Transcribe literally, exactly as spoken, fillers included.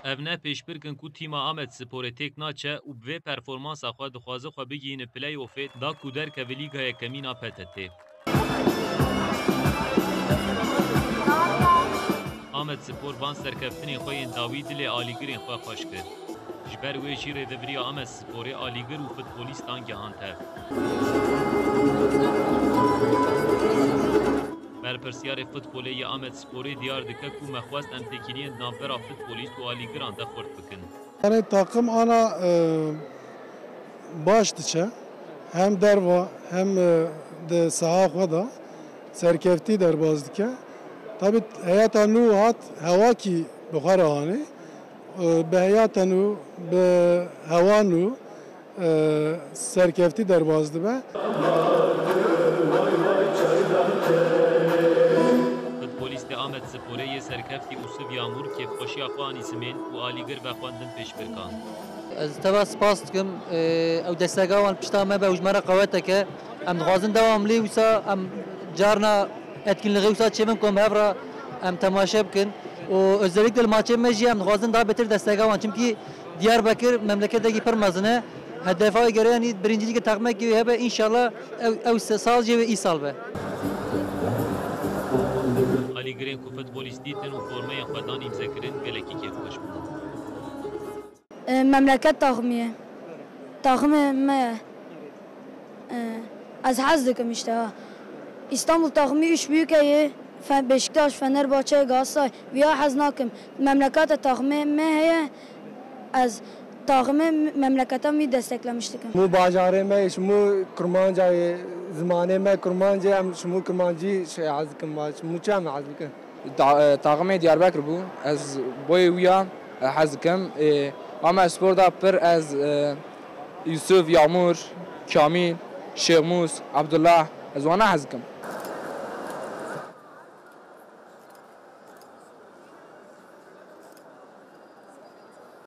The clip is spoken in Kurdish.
Ev ne pêşbirk in ku tîma Amedsporê têk naçe û bi vê performansa xwe dixwaze xwe bigihîne play-offê da ku derkeve Lîga Yekemîn a P T T. Amedspor van serkeftinên xwe yên dawî dilê alîgirên xwe xweş kir. Ji ber wê jî rêvebiriya Amedsporê alîgir û futbolîstan gihand hev. Berpirsyarê futbolê yê Amedsporê diyar dike ku me xwest em têkiliyên di navbera futbolîst û alîgiran de xurt bikin. Yani takım ana, e, baş diçe. Hem derva hem, e, di saha xwe de serkeftî derbaz dike. Tabi heyeta nû hat hewakî bi xwe re anî. E, bi heyeta nû, bi hewa nû, e, serkeftî derbaz dibe. Futbolîstê Amedsporê yê serkeftî Ûsiv Yamûr kêfxweşiya xwe anî zimên û alîgir vexwendin pêşbirkan. Ez teva spas dikim, e, ew destega wan pişta me be û ji me re qeweteke. Em dixwazin dewamlî wisa em carna etkinliğê wisa çêbin ku em hev re em temaşe bikin. Û özellikle li maçê me jî em dixwazin daha betir destega wan. Çimkî Diyarbekir memleketekî pir mezin e. Hedefa wê gere yanî birincîlikê takmekî wê hebe, înşallah ew, ew se-, sal jê wê îsal be. Alîgirên ku futbolîst dîtin û formeyên xwe dan îmzekirin gelekî kêfxweş bûn. E, memleket taxmî ye. Taxmê me ye. E, ez hez dikim işte ha. İstanbul taxmî üç büyük heye. Fe-, Beşiktaş, Fenerbahçe, Galatasaray. Viya hez nakim. Memlekete taxmê me heye. Ez taxmê memlekete mi desteklemiş dikim. Mu bajarê me, ji mu Kurmanca ye, zimanê me Kurmanc e, em ji mu Kurmancî şey hez dikim, ji mu çi em hez dikin? Ta-, e, taximê Diyarbekir bû. Ez boyê wî ya, e, hez dikim. E, Amedspor da pir ez, e, Yusuf, Yamur, Kamîl, Şêxmûs, Abdullah, ez wana hez dikim.